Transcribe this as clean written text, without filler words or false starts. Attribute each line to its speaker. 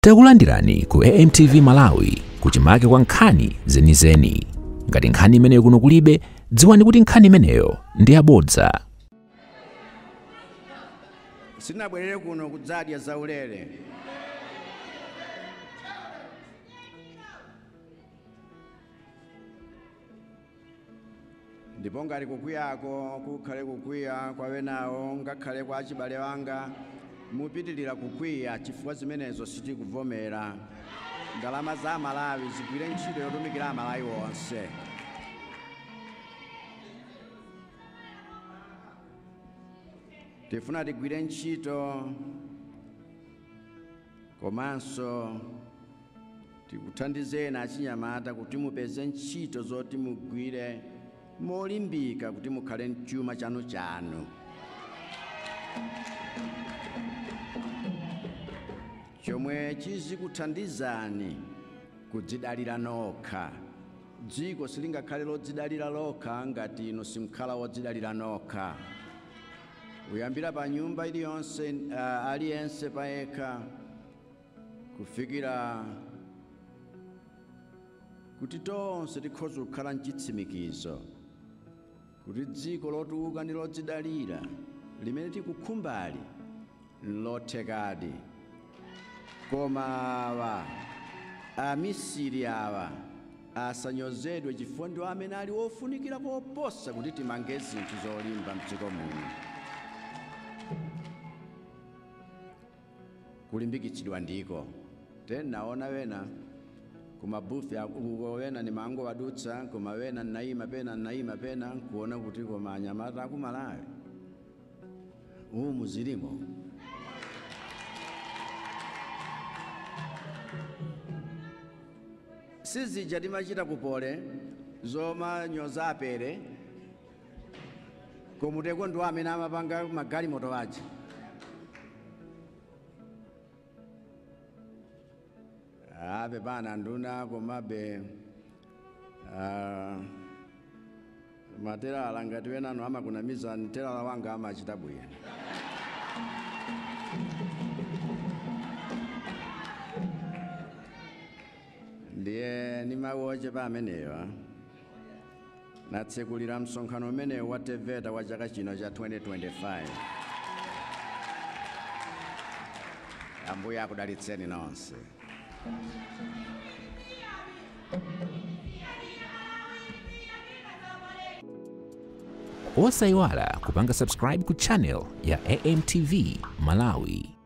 Speaker 1: Takulandirani ku AMTV Malawi kuchimake kwa nkhani zenizeni. Ngati nkhani imeneyo kuno kulibe, dziwani kuti nkhani imeneyo ndi yabodza.
Speaker 2: Sinabwerere kuno kudzadya zaulere. Ndipo ngati kukwiyako kukhale kukwiya kwa wenawo, ngakhale kwa achibale wanga, mupitilira kukwiya chifukwa zimenezo sitikuvomera. Ndalama za Malawi zigwire ntchito yotumikira Amalawi onse. Tifuna tigwire ntchito komanso tikuthandizeni achinyamata kuti mupeze ntchito zoti mugwire molimbika kuti mukhale mchuma chanu chanu. Chomwe chizikuthandizani kudzidalira nokha. Dziko silingakhale lodzidalira lokha ngati inu simkhala wodzidalira nokha. Uyambira pa nyumba iliyonse, aliyense payekha, kufikira kuti tonse tikhoza kukhala mchitsimikizo kuti dziko lotukuka ndi lodzidalira limene tikukhumbali nlothekadi. Koma awa amisiri awa asanyozedwe chifukwa ndiwo amene ali ofunikira koposa kuti timange zinthu zolimba mdziko muno. Kulimbikitsidwa ndiko tenaona wena kumabufi uko wena ni mango wadutsa, koma wena naima pena naima pena nkuona kuti koma anyamata aku Malawi umu zilimo. Sizija timachita kupole zomanyoza apere komuteko ndiwo amene amapanga magalimoto aja. Ape pana nduna komabe materala ngati wenano amakunamizani, terala wanga amachita bwino. Ndiye ni mawu ochepa amenewa natsekulira msonkhano umenewu wa TEVETA wa chaka chino cha 2025. Ambuye akudalitseni nonse.
Speaker 1: Osayiwala kupanga subscribe ku channel ya AMTV Malawi.